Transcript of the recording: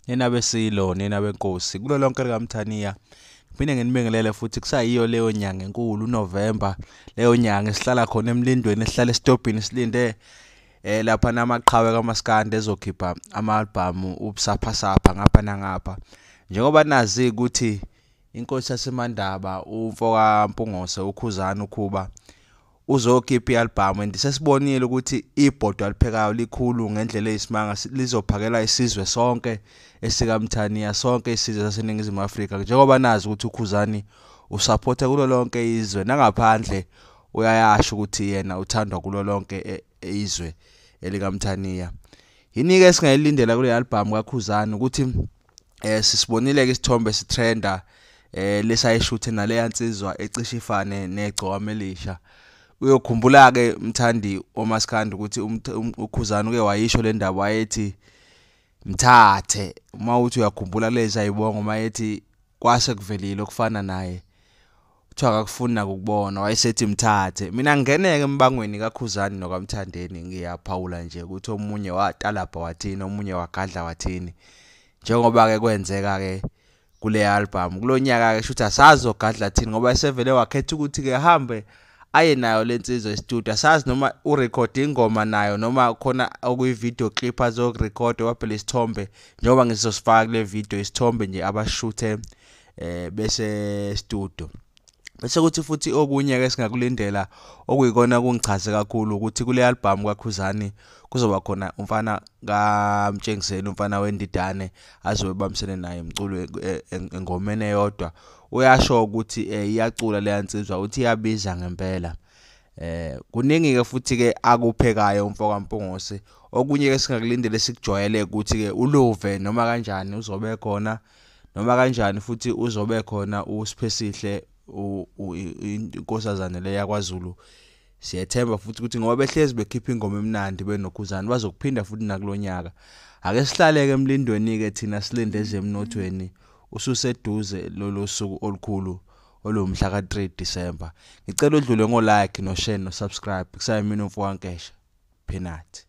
Nina besilo, nina benkosi, kulo lonke likaMthaniya. Ngiphinde nginibingelele futhi kusayiyo leyo nyanga enkulu uNovember, leyo nyanga esihlala khona emlindweni, esihlala esitobhini silinde lapha namaqhawe kaMaskandi ezokhipha ama-albhamu ubusaphasapha ngapha nangapha. Njengoba nazi ukuthi inkosi yaseMandaba umfoka Mpungose uKhuzani uKhuba uzokhipha i-albhamu, and sesibonile ukuthi ibhodo aliphekayo likhulu ngendlela eyisimanga, lizophakela isizwe sonke esikaMthaniya, sonke isizwe saseNingizimu Afrika. Njengoba nazi ukuthi uKhuzani usaphotha kulo lonke izwe nangaphandle, uyayasho ukuthi yena uthandwa kulo lonke izwe elikaMthaniya. Yini-ke esingayilindela kule albhamu kaKhuzani? Ukuthi sisibonile-ke isithombe sitrenda lesayishuthe naleya nsizwa ecishe ifane negcokama elisha. Uyokhumbula-ke mthandi omaskandi ukuthi uKhuzani uke wayisho le ndaba, wayethi mthathe. Uma uthi uyakhumbula lezi ayibongo, mayethi kwase kuvelile okufana naye, kuthiwa akakufuni nakukubona, wayesethi mthathe. Mina ngingeneke embangweni kaKhuzani nokaMthandeni, ngiyaphawula nje ukuthi omunye watalabha wathini, omunye wagadla wathini. Njengoba-ke kwenzeka-ke kule album kulo nyaka-ke, shuthi asazogadla thini ngoba esevele wakhetha ukuthi-ke ahambe aye nayo le nsizwa e-studio. Asazi noma urekhode ingoma nayo noma khona okuyi-video clip azokurekhoda waphela isithombe, njengoba ngizosifaka kule video isithombe nje abashuthe bese studio. Bese kuthi futhi okunye-ke singakulindela okuyikona kungichaze kakhulu ukuthi kule albhamu kaKhuzani kuzoba khona umfana kaMtshengiseni, umfana wendidane azobe ebambisene naye emculo engomeni eyodwa. Uyasho ukuthi iyacula leya nsizwa, uthi iyabiza ngempela. Kuningi-ke futhi-ke akuphekayo umfoka Mpungose. Okunye-ke singakulindela sikujwayele ukuthi-ke uLuve noma kanjani uzobe khona, noma kanjani futhi uzobe khona uSiphesihle inkosazane le yakwaZulu. Siyethemba futhi ukuthi ngoba behlezi bekhipha ingoma emnandi benoKhuzani bazokuphinda futhi nakulonyaka. Ake sihlaleke emlindweni-ke thina silinde ezemnothweni, ususeduze lolo suku olukhulu olumhla ka-3 December. Ngicela udlule ngo-like no-share no-subscribe. Kusayimina umfoka Nkesha. Peanut.